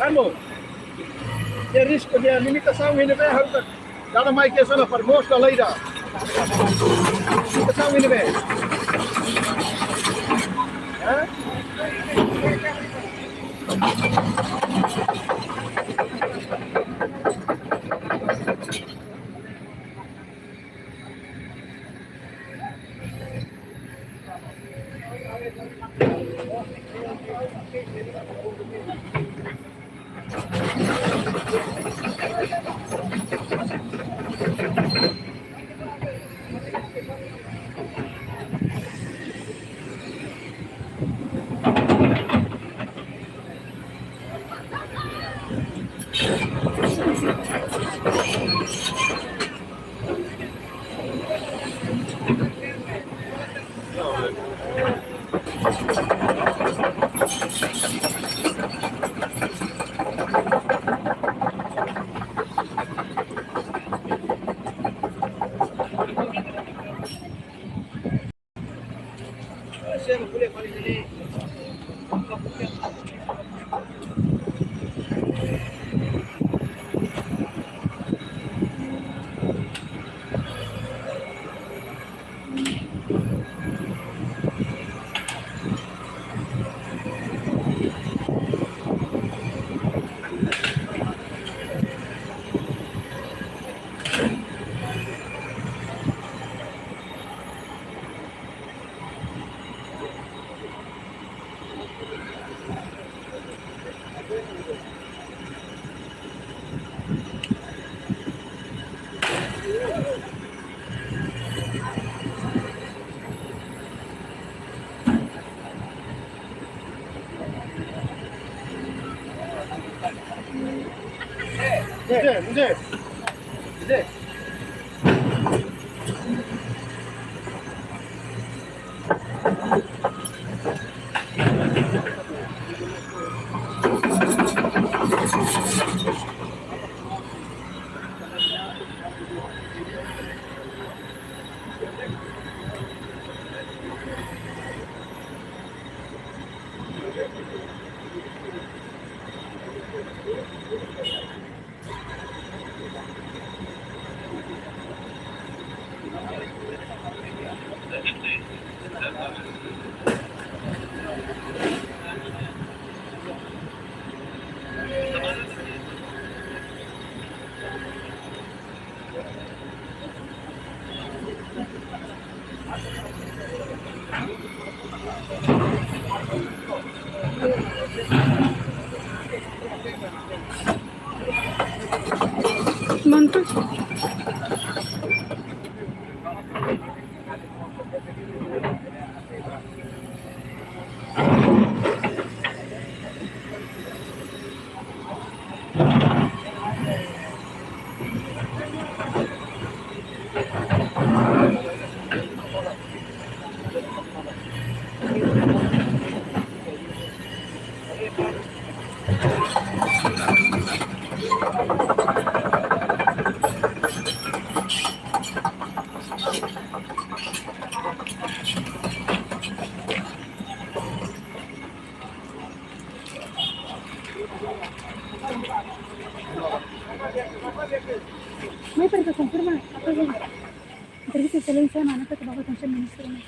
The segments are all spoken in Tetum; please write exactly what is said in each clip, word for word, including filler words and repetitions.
Kamu, iha risku, iha limitasaun ne'ebé harus dada mai ke sana para mós ka laida. Limitasaun ne'ebé. Hah? Mantu. Mai para konfirma, apa yang entrevista selain saya mana ke bawa atensi minister ini.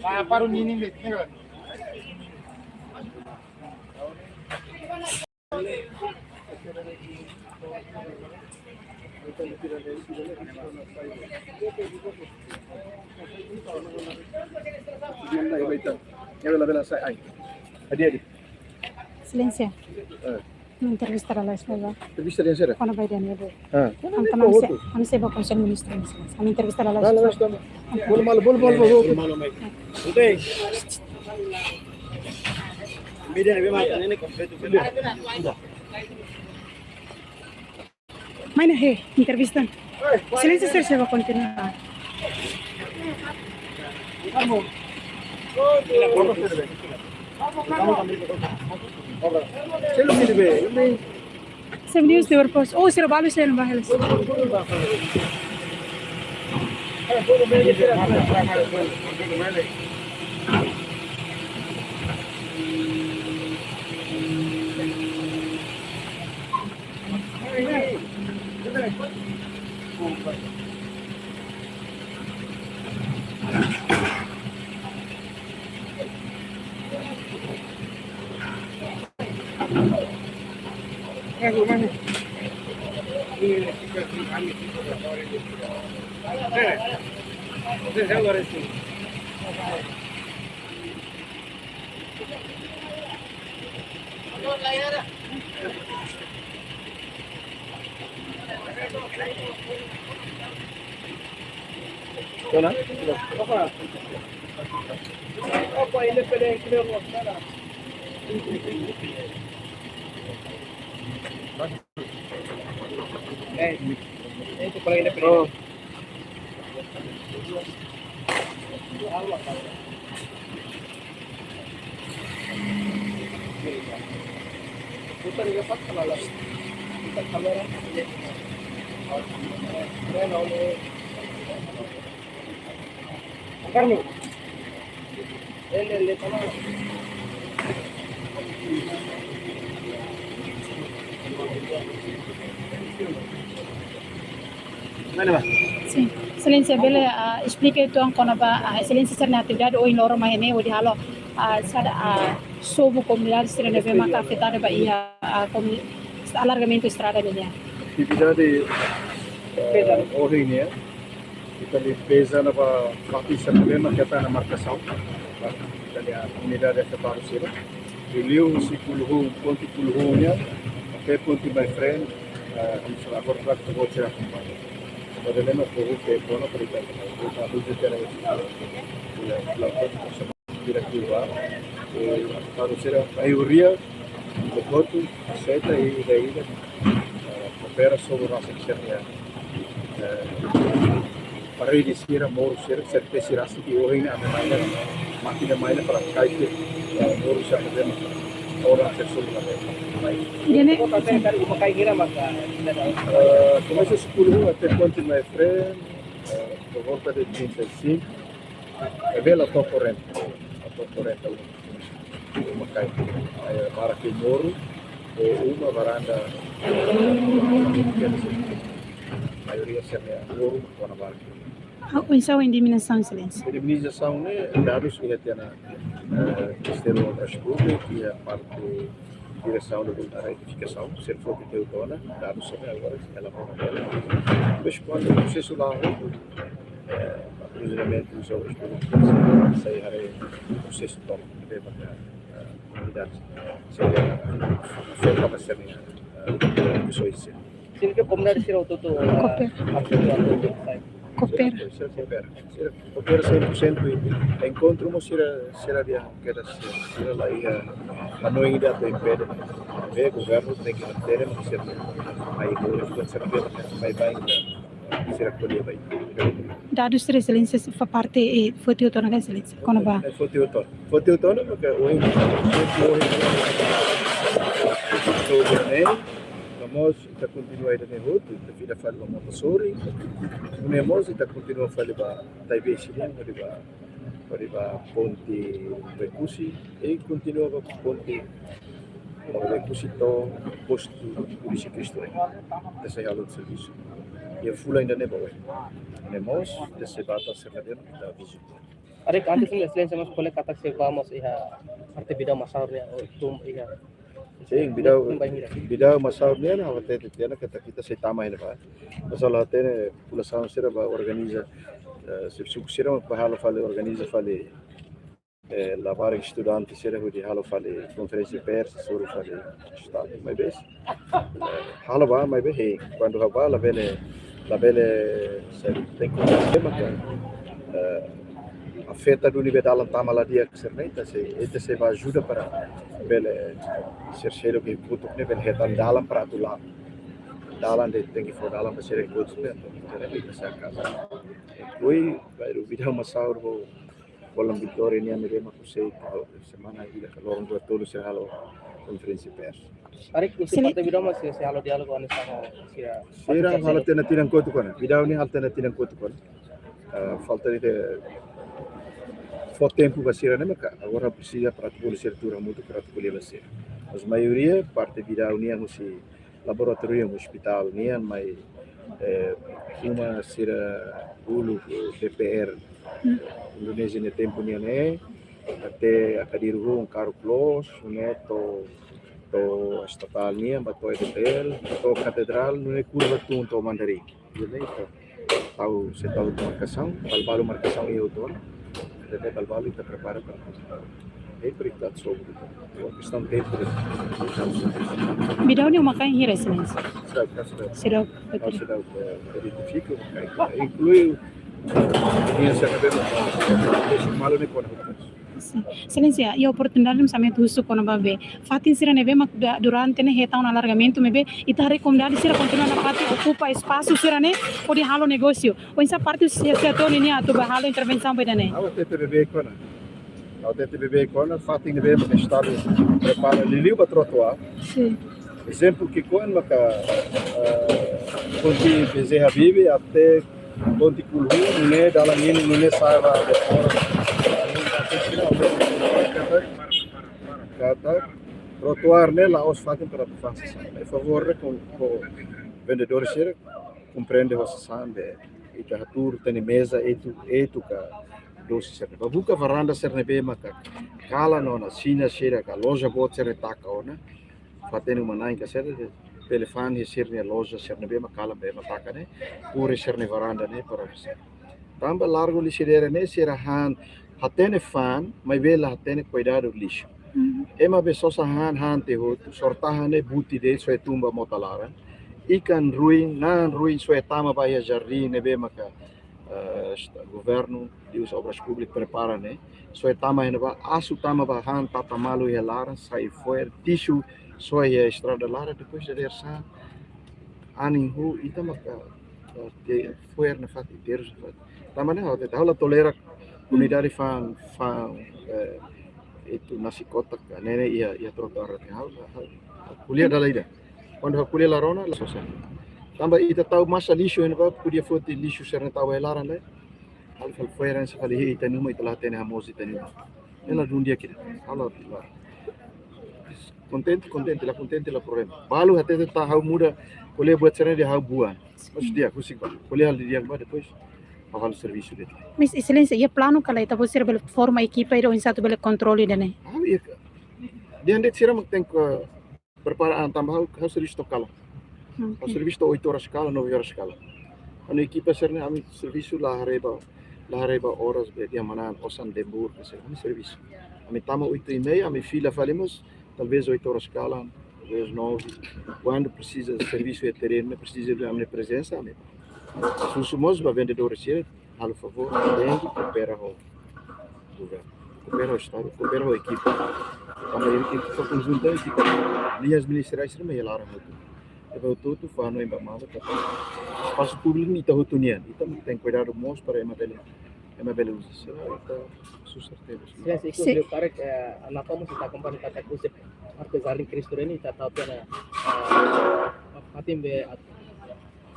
Ah, para o menino, né? Exelénsia. Eh. Ami entrevista lalais, Baba. Entrevista dehan saida? Kona-ba ida-ne'e. Ah. Ami sei ba Konsellu Ministru, Exelénsia. Ami entrevista lalais. Lalais, lalais. Bolu malu, bolu, bolu, bolu. Oke. Media ne'ebé maka ne'e kompletu. Mai ona, he, entrevista. Exelénsia, sira sei ba kontinua. Sira news di berpos. Oh, sira balu sira ba heles. Dona? Apa ini pada yang kena buat sana? Eh, itu kalau ini pada. Oh. Carlos. Sin, Exelénsia bele, ah, esplika uitoan kona-ba, ah, Exelénsia sira-nia atividade ohin loron mai ne'e hodi halo, ah, saida, ah, sobu komunidade sira ne'ebé maka afetadu ba iha, ah, komuni-, alargamentu estrada ne'e nian. Atividade, eh, ohin ne'e, ita limpeza ona ba fatin sira ne'ebé maka hetan ona markasaun. Ita-nia komunidade afetadu sira. Liuliu husi Kuluhun, ponte Kuluhun nian, até ponte Maifreen, eh, ami sei agora para que vou tirar com banho. Problema povu ke kona para ita, ita ajuda tirar esse. Diretiva, eh, para ser a maioria do voto aceita e daí, eh, koopera sobu rasa que seria, eh, parede sira, moru sira, sertesi rasik ohin ami mai ona, mákina mai ona para kaike, eh, moru sira ne'ebé maka ora ser sobu la mai. Ida-ne'e, eh, komesa husi Kuluhun até ponte Maifreen, eh, por volta de trinta e cinco. É bela topo renta. Topo renta uma kai. Aí, barak moru, ou uma varanda. Maioria sira-ne'e moru, kona barak. Ah, oinsá indemnizasaun, Exelénsia? Indemnizasaun ne'e dadus iha tiha ona, eh, Ministériu Obras Públikas, iha parte Diresaun da Retificação, se for que tem o dona, dadus sira-ne'e agora elabora. Depois, kuandu prosesu la'o, eh, aprofundamentu, sai haree prosesu tomak, eh, komunidade, sai, eh, afeta ba sira-nia, eh, pessoas sira. Sin, ke komunidade sira hotu-hotu, eh, koopera. Hotu-hotu, hotu-hotu, sai. Koopera. Sira, sira koopera. Sira koopera cem por cento i enkontru mós sira, sira dehan kedas, sira la iha hanoin ida atu impede. Be governu tenke manter, mas sira mai dulu, sira baibain, sira ko'alia baibain. Dadus sira, Exelénsia, fó parte, eh, foti hotu ona ka, Exelénsia? Kona-ba? Eh, foti hotu ona. Foti hotu ona, maka ohin, ohin, ohin. So, ne'e, vamos, ita kontinua ida-ne'e hotu, ita fila fali ba Montessori. Nune'e mós, ita kontinua fali ba Taibesi nian, hodi ba, hodi ba ponte Oekusi, i kontinua ba ponte Oekusi to'o postu Polísia Cristo Rei. Ita sei halo servisu. I fulan ida-ne'e ba oin. Nune'e mós, ita sei ba atu aserta de'it, ita avizu. Haree katak antes, Exelénsia mós ko'alia katak sei ba mós iha parte bidang Massaur nian, ou tum iha Sin, Bidau, Bidau Masaur nian, ha'u hatete tiha ona katak ita sei tama iha ne'ebá. Masalah hatene populasaun sira bá organiza, eh, se suku sira bá halo fali, organiza fali, eh, labarik estudante sira hodi halo fali konferénsia pers, hasoru fali estadu. Maibé, eh, halo bá, maibé, eh, kuandu ha'u bá, labele, labele, se tenke, eh, afeta duni be dalan tama la di'ak sira-ne'e, ita sei, ita sei bá ajuda para bele sira seluk ke kutuk ne'e bele hetan dalan para atu la'o. Dalan de'it, tenke fó dalan para sira kutuk ne'e, atu ita sei kasa. Oi, baru Bidau Masaur ho Kolam Vitória nian ne'ebé mak sei, semana ida ka loron rua tolu sira halo konferénsia pers. Ari husi Sini- parte Bidau mak sei, sei halo diálogu hanesan ho sira. Sira halo tiha ona tinan kotuk ona. Bidau nian halo tiha ona tinan kotuk ona. Ah, falta de fó tempu ba sira-ne'e maka agora presiza para atu bolu sira tuur hamutuk para atu ko'alia ba sira. Mas maioria parte Bidau nian husi laboratóriu, ospitál nian, mai, eh, uma sira uluk D P R Indonézia nia tempu nian ne'e, até Akadiru, um carro close, ne'e to'o, to'o estatál nian, bá to'o E D T L, to'o katedrál, nune'e kurva tun to'o Mandarin. Jadi, ita tau, sei tau markasaun, balu-balu markasaun iha hotu ona. Jadi, balu-balu ita prepara para, eh, prioridade sobre. Kestaun tempu. Bidau nian uma-kain hira, Exelénsia? Seidauk, seidauk. Seidauk, Seidauk, eh, identifika uma-kain. Inklui, eh, nia sira ne'ebé mak malu ne'e kona. Sin. Exelénsia, iha oportunidade ne'e mak ami atu husu kona-ba be fatin sira ne'ebé mak da-, durante ne'e hetan ona alargamentu, maibé ita haree komunidade sira kontinua nafatin okupa espasu sira-ne'e hodi halo negósiu. Oinsá parte se-, setór nian atu bá halo intervensaun ba ida-ne'e? Ha'u hatete beibeik ona. Ha'u hatete beibeik ona, fatin ne'ebé mak estadu prepara liuliu ba trotoár. Sin. Ezemplu ki'ikoan maka, eh, ponte Bezerra Bibi até ponte Kulhu, nune'e dalan ne'e, nune'e sa'e ba de'it. Katak trotoár ne'e la'ós fatin para atu fa'an sasán. Favór ne'e ho, ho vendedór sira komprende ho sasán be ita hatuur tiha ona meza etu, etu ka dosi sira-ne'e. Bá buka varanda sira ne'ebé maka kalan ona, sina sira ka loja boot sira taka ona. Fatin uma-na'in ka sira ne'e bele fa'an iha sira-nia loja sira ne'ebé mak kalan be ema taka ne'e, pure sira-nia varanda ne'e para bisa. Tanba largu lixeireira ne'e sira han, hatene fa'an, maibé la hatene kuidadu lixu. Mhm. Ema be sosa han, han tiha hotu, sortahan ne'e buti de'it, soe tun ba mota laran. Ikan ruin, na'an ruin, soe tama ba iha jardín ne'ebé maka, eh, esta-, governu, liuhusi Obras Públikas prepara ne'e. Soe tama iha ne'ebá, asu tama ba han, tata malu iha laran, sai fo'er, tixu, soe iha estrada laran, depois dadeer-saan, anin huu, ita maka, eh, te-, fo'er nafatin, terus nafatin. Tanba ne'e, ha'u hatete, ha'u la tolera komunidade fa'an, fa'an, eh, etu nasi kotak, ne'e ne'e iha, iha trotoár, ha'u, ha'u, ha'u ko'alia dala ida. Kuandu ha'u ko'alia la rona, la sosa. Tanba ita tau masa lixu iha ne'ebá, podia foti lixu sira-ne'e tau ba iha laran ne'e. Halo, halo fo'er hanesan fali ita-nia uma, ita la hatene hamoos ita-nia uma. Ne'e la dún di'ak ida. Halo, la. Kontente, kontente, la kontente, la problema. Balu hatete katak ha'u muda, ko'alia buat sira-ne'e dehan ha'u buan. Mas di'ak, husik bá. Ko'alia halo di'ak bá, depois ha'u halo servisu de'it. Mas, Exelénsia, iha planu ka lae ita-boot sira bele forma ekipa ida oinsá atu bele kontrola ida-ne'e? Ah, iha. Dehan de'it sira mak tenke prepara an tanba ha'u, ha'u servisu to'o kalan. Oke. Ha'u servisu to'o oito horas kalan, nove horas kalan. Ha'u-nia ekipa sira-ne'e ami servisu la haree ba, la haree ba oras be dehan manán osan lembur ka sira, ami servisu. Ami tama oito e meia, ami fila fali mós, talvez oito horas kalan, talvez nove. Kuandu presiza servisu iha terrenu, presiza de ami-nia prezensa, ami. Husu mós ba vendedór sira, halo favór, tenke koopera ho governu, koopera ho estadu, koopera ho ekipa. Tanba ekipa konjunta, ekipa liñas ministeriais sira mak iha laran hotu. Ita hotu-hotu fó hanoin ba malu, katak espasu públiku ne'e ita hotu nian. Ita tenke kuidadu mós para ema bele, ema bele uza. Sira ita susar tebes. Sin, sin, sin. Karik, eh, Nafa mós ita akompaña katak husi parte Jardín Cristo ne'e ita tau tiha ona, eh, fatin be at-,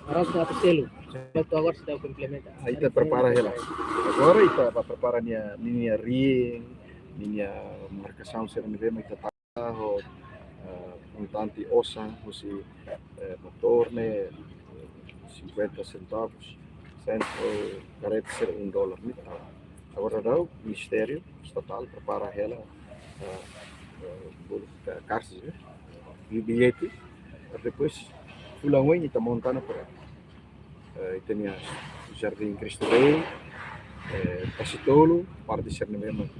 arranju atu selu. Mas to'o agora seidauk implementa. Ah, ita prepara hela. Agora ita bá prepara nia, ninia ring, ninia markasaun sira ne'ebé mak ita tau, eh, montante osan, husi, eh, motór ne'e, eh, cinquenta centavos, sentru, karreta sira um dólar, ne'e tau. Agora daudaun, Ministériu Estatál prepara hela, eh, eh, bolu, eh, karsis, eh. Billete, para depois fulan oin ita monta ona para, eh, ita-nia Jardín Cristo Rei, eh, Pasitolu, parte sira-ne'e memang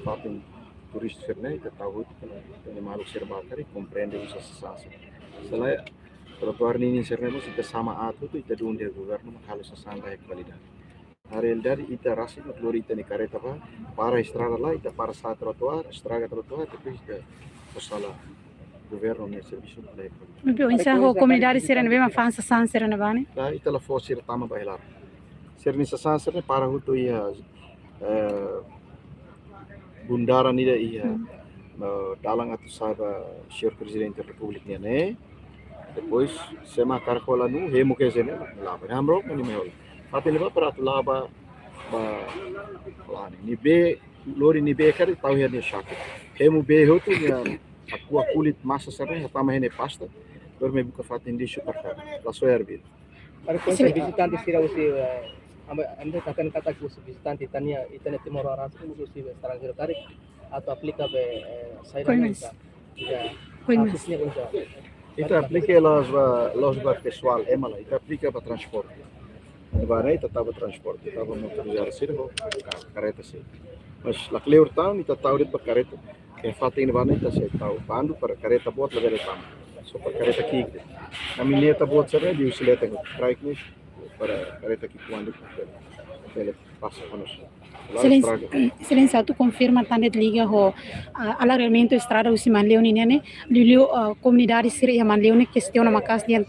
parte turista sira-ne'e, ita tau hotu, ita-nia maluk sira bá karik komprende uza sasán sira. Selae trotoar ninin sira-ne'e mós ita sama aat hotu, ita dún dehan governu mak halo sasán ba iha kualidade. Na realidade, ita rasik mak lori ita-nia kareta bá, para estrada lai, ita para sa'e trotoar, estraga trotoar, depois ita fó sala governu nia servisu para ita. Oinsá ho komunidade sira ne'ebé mak fa'an sasán sira ne'ebá ne'e? Ita la fó sira tama ba iha laran. Sira-nia sasán sira-ne'e para hotu iha, eh, bundaran ida iha, eh, dalan atu sa'e ba Señór Prezidente Repúblika nian ne'e. Depois, se ema hakarak hola nuu, hemu ke sene, la'o ba. Hamrook mak nia mai hola. Fatin ne'ebá para atu la'o ba, ba, la'o ne'e. Nia bee, lori nia bee karik tau iha nia xaku. Hemu bee hotu nia hakuak kulit masa sira-ne'e, hatama iha nia pasta. Lori mai buka fatin lixu para karik. La soe arbiru. Para kuandu vizitante sira husi, eh, amba, amba katakan katak husi vizitante ita-nia, ita-nia Timor-Leste, husi estranjeiru karik atu aplika be, eh, saida. Koimas. Ya. Koimas. Asusnya kunca. Ita aplika la'ós ba, la'ós ba pesoál ema lae, ita aplika ba transporte. Ne'ebá ne'e ita tau ba transporte, ita tau ba motorizadu sira ho kareta sira. Mas lakleur tan ita tau de'it ba kareta. Iha fatin ne'ebá ne'e ita sei tau bandu para kareta boot labele tama. Só para kareta ki'ik de'it. Ami-nia ita boot sira-ne'e liu husi leten, kraik ne'e para kareta ki'ik kuandu bele pasa konosá. Exelénsia, Exelénsia, atu konfirma tan de'it liga ho, ah, alargamentu estrada husi Manleu nian ne'e, liuliu, ah, komunidade sira iha Manleu ne'e kestiona maka'as dehan,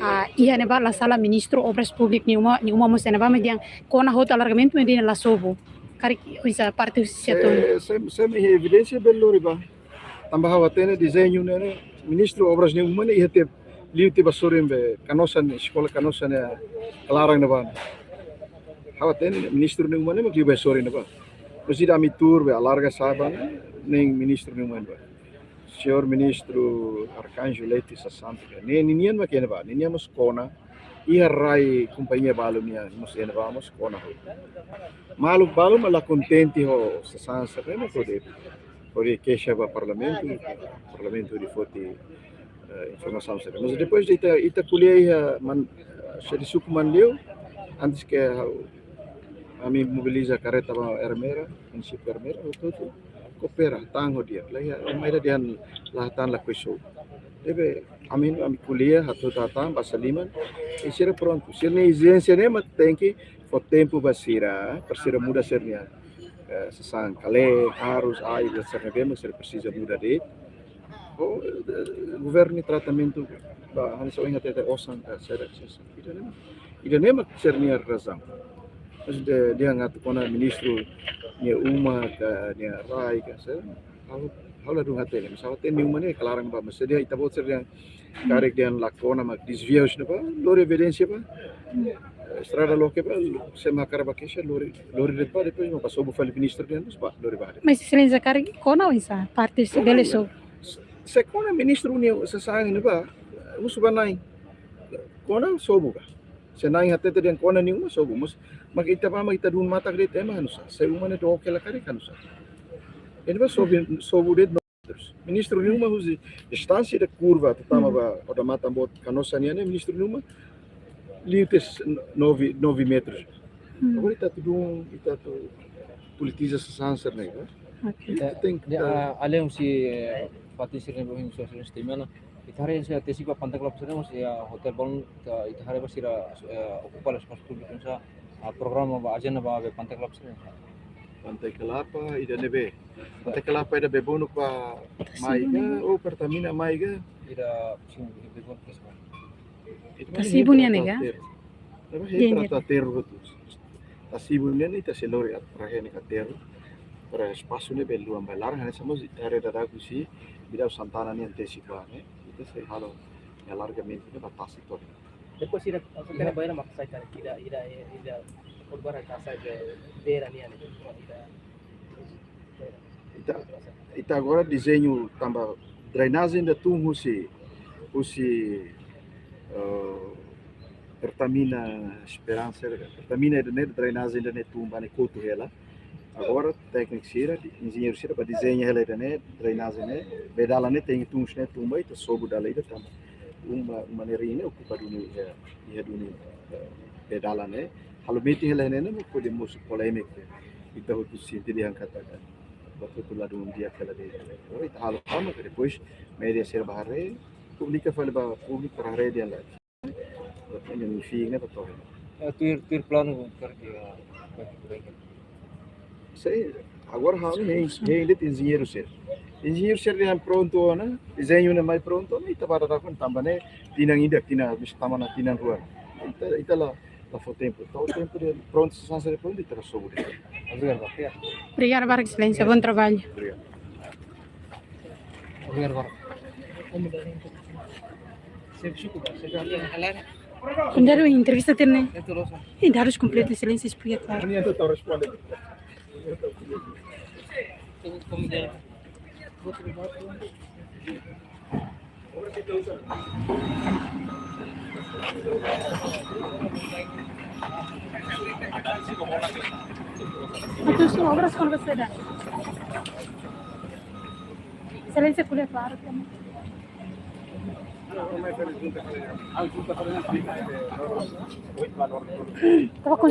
ah, iha ne'ebá la sala Ministru Obras Públikas nia uma, nia uma mós iha ne'ebá, maibé dehan kona hotu alargamentu maibé la sobu. Karik oinsá parte husi setór? Se, se, se imi iha evidénsia bele lori bá. Tanba ha'u hatene dezeñu ne'e, ne'e Ministru Obras nia uma ne'e iha tiha, liu tiha ba sorin be Canossa ne'e, eskola Canossa nia klaran ne'ebá. Ha'u hatene Ministru nia uma ne'e mak liu ba sorin ne'ebá. Mas ida ami tuur be alarga sa'e bá ne'e, nein Ministru nia uma ne'ebá. Señór Ministru Arcanjo Leite Sasanto, ne'e ninian mak iha ne'ebá, ninian mós kona, iha rai kompañia balu nian mós iha ne'ebá mós kona hotu. Maluk balu mak la kontente ho sasán sira-ne'e mak hodi, hodi keixa ba parlamentu, parlamentu hodi foti, eh, informasaun sira-ne'e. Mas depois ita, ita ko'alia iha Man, eh, xefe suku Manleu, antes ke ha'u, ami mobiliza kareta ba Ermera, munisípiu Ermera, hotu-hotu koopera, tan ho di'ak. Laiha, ema ida dehan la tan lakohi sobu. Ne'ebé, ami, ami ko'alia, hatutan, basa liman, i sira prontu. Sira-nia ezijénsia ne'e mak tenke fó tempu ba sira, para sira muda sira-nia, eh, sasán, kale, harus, ai, sira-ne'ebé mak sira presiza muda de'it. Ho, eh, governu nia tratamentu ba hanesan ohin hatete osan ka saida, saida. Ida-ne'e mak, ida-ne'e mak sira-nia razaun. Mas de, dehan atu kona ministru nia uma ka nia rai ka saida. Ha'u, ha'u ladún hatene, mas ha'u hatene nia uma ne'e klaran bá, mas se dehan ita-boot sira dehan karik dehan la kona mak desvia husi ne'ebá, lori evidénsia bá. Eh, estrada loke bá, se ema hakarak bá keixa, lori, lori de'it bá, depois mak bá sobu fali ministru dehan, mas bá, lori bá de'it. Mas Exelénsia, karik kona oinsá, parte se bele sobu? Se kona ministru nia sasán ne'ebá, husu ba na'in. Kona sobu ka. Se na'in hatete dehan kona nia uma sobu, mas mak ita bá mak ita dún matak de'it ema hanusá. Se uma ne'e dook hela karik hanusá. Ne'ebá sobu, sobu de'it no. Ministru nia uma husi distánsia ida kurva atu tama ba odamatan boot Canossa nian ne'e, ministru nia uma liu tiha nove, nove metros. Hmm. Agora ita atu dún, ita atu politiza sasán sira-ne'e, eh? Oke. Ita, ita tenke, ya, ita, ah, além husi, eh, fatin sira-ne'e ohin sira-ne'e, ita haree sira tesi ba Pantai Kelapa sira-ne'e mós iha hotel balun, ita, ita haree ba sira, eh, okupa la espasu públiku, oinsá, ah, programa ba ajenda ba be Pantai Kelapa sira-ne'e. Pantai Kelapa ida ne'ebé? Pantai Kelapa ida Bebonuk ba mai ka, oh, Pertamina mai ka? Ida, sin, ida Bebonuk ka. Ita mai Tasibu nian ne'e ka? Aterru. Tapi, iya, iya, trata aterru hotu. Tasibu nian ita sei lori atu para hene ka aterru. Para espasu ne'e bele luan ba laran, hanesan mós ita haree dadauk husi Bidau Santana nian tesi ba ne'e. Ita sei halo alargamentu ne'e ba tasi to'o. Depois ida, aku kena bayar mak sai karik ida, ida, ida, korban ka sai be beira nian ne'e. Ida. Ita, ita agora dezeña tanba drenajen ida tun husi, husi, eh, Pertamina Esperança, Pertamina ida ne'e, drenajen ida ne'e tun ba ne'e kotu hela. Agora tékniku sira, enjeñeiru sira bá dezeña hela ida-ne'e, drenajen ne'e, bee dalan ne'e tenke tun husi ne'e tun ba, ita sobu dala ida tanba uma, uma ne'e rai ne'e okupa duni, eh, iha duni, eh, bee dalan ne'e. Halo meeting hela ne'e, ne'e pode mosu polémika. Ita hotu sente dehan katak, buat hotu ladún di'ak hela de'it. Entaun ita halo tama, depois média sira bá haree, publika fali ba públiku para haree dehan lai. Buat ne'e, ne'e, enfim, ne'e, buat ne'e. Eh, tuir, tuir planu, tuir ke, eh, Sei, agora ha'u hein, hein de'it enjeñeiru sira. Enjeñeiru sira dehan prontu ona, dezeñu ne'e mai prontu ona, ita bá dadauk ona tanba ne'e tinan ida, tinan, bisa tama ona tinan rua. Ita, ita la, la fó tempu. Entaun tempu de'it prontu, sasán sira prontu, ita la sobu de'it. Obrigadu, Barak. Obrigada, Barak Exelénsia. Bom trabalho. Obrigadu. Obrigadu, Barak. Kuandu entrevista tiha ne'e, dadus kompletu, Exelénsia esplika klaru. Entaun, são obras quando você dá. Exelénsia ko'alia klaru também. Tava com